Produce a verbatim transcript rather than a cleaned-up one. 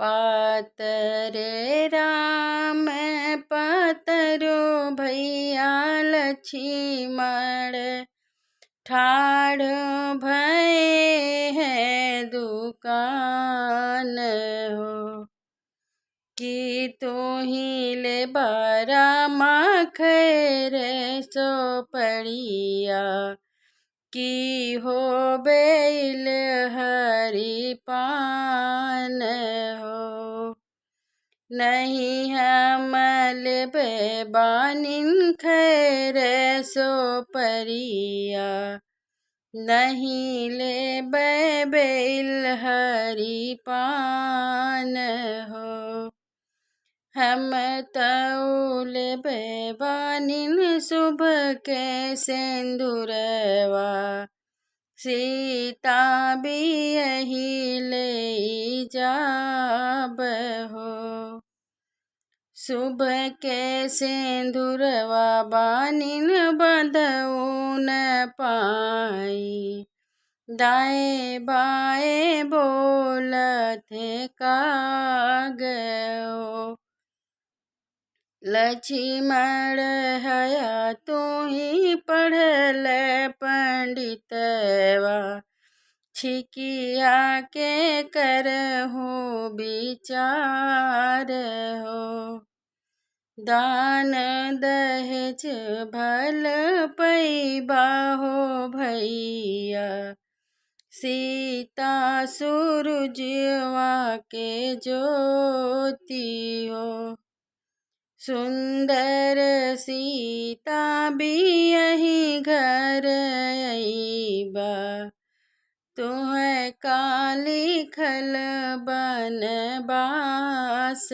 पातरे राम पातरो भैया लक्ष्मण ठाढ़ भए हैं दुकान हो। कि तू ही ले बारा माखरे सो पड़िया, कि हो बेल हरी पान हो। नहीं हम लेबे बानिन खैरे सो परिया, नहीं लेबे बेल हरी पान हो। हम तऊ लेबे बानिन शुभ के सेंदुरवा, सीता बियही ले जाब हो। शुभ के सेंदुरवा बानिन बंधऊ न पाई, दाएं बाएं बोलत है काग हो। लक्ष्मण हया तू ही पढ़ल पंडितवा, छिकिया के करहु विचार हो। दान दहेज भल पैबा हो भैया, सीता सूरजवा के ज्योति हो। सुंदर सीता बियही घर अइबा, तुहै का लिखल बनबास।